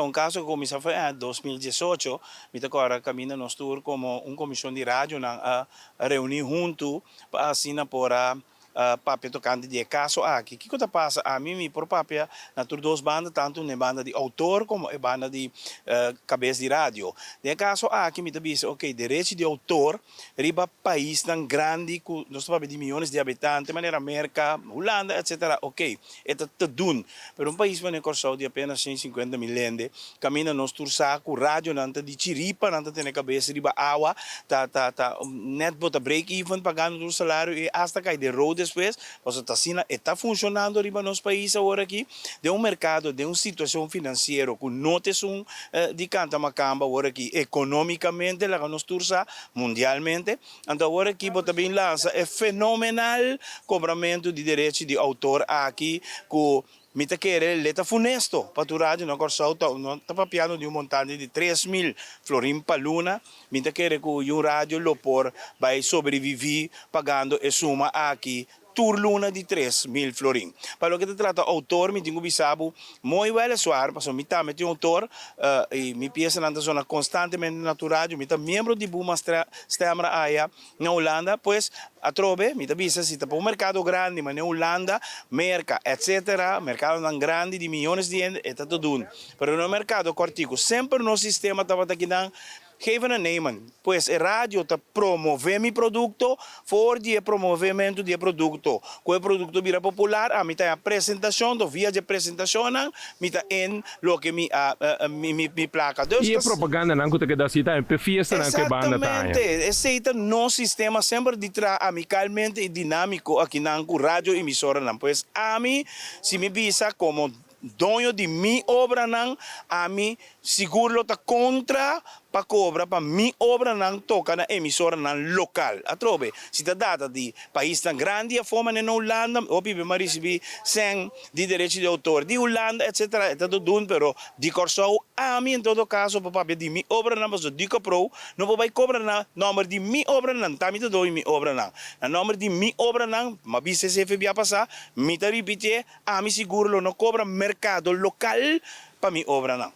Un kaso ku kuminsá for aña 2018, mi ta kòrda kaminda nos tur komo un komishon di radionan a reuní huntu pa asina por a papia tokante di e kaso aki. Kiko ta pasa? Ami mi por papia na tur dos banda, tantu na e banda di outor komo e banda di kabes di radio. Den e kaso aki mi ta bisa, oke, derechi di outor riba paisnan grandi ku nos ta papia di miyones di habitante manera Merka, Hulanda etcetera ok e ta te dun pero un pais manera Kòrsou di apenas 150 mil hende kaminda nos tur sa ku radionan ta di chiripa nan ta tene kabes riba awa ta ta ta net bo ta break even pagando tur salario i asta kai den rood despues pasobra ta asina e ta funshonando riba nos pais awor aki den un merkado den un situashon finansiero ku no ta esun di kanta makamba awor aki ekonomikamente laga nos tur sa mundialmente. Anto awor aki bo ta bin lansa e fenomenal kobramentu di derechi di outor aki ku mi ta kere le ta funesto pa tur radio na Kòrsou ta no ta papiando di un montante di 3000 florin pa luna mi ta kere ku un radio lo por bai sobrevivi pagando e suma aki tur luna di 3000 florin. Pa loke ta trata outor mi tin ku bisa bo mooi weliswaar pasobra mi tambe tin outor i mi piesanan ta sona konstantemente na tur radio. Mi ta miembro di Buma Stemra aya na Hulanda. Pues atrobe mi ta bisa si ta pa un merkado grandi manera Hulanda, Merka etcetera, merkadonan grandi di miyones di hende e ta ta dun. Pero na un merkado kòrtiku semper nos sistema tabata kinan. Geven en nemen. Pues e radio ta promove mi produkto, for di e promovementu di e produkto, ku e produkto bira popular, ami ta haña presentashon, to via dje presentashonnan mi ta en loke mi a mi mi plaka. Dus I e ta. propagandanan ku ta keda hasi tambe p'e fiestanan ku e banda ta haña. Exactamente. Esei ta nos sistema semper di traha amikalmente i dinámiko akinan ku radio emisoranan. Pues ami si mi bisa komo doño di mi obranan, ami sigur lo ta kontra pa kobra pa mi obranan toka na emisoranan lokal. Atrobe, si ta data di paisnan grandi afó manera na Hulanda, hopi be m'a risibí sèn di derecho di outor di Hulanda etcetera, e ta dodun, pero di Kòrsou ami en todo kaso por papia di mi obranan pasobra di Kòprou no por bai kobra na nòmber di mi obranan, ta mi ta doi mi obranan. Na nòmber di mi obranan, m'a bisa esei fe bia pasá, mi ta ripitié, Ami sigur lo no kobra merkado lokal pa mi obranan.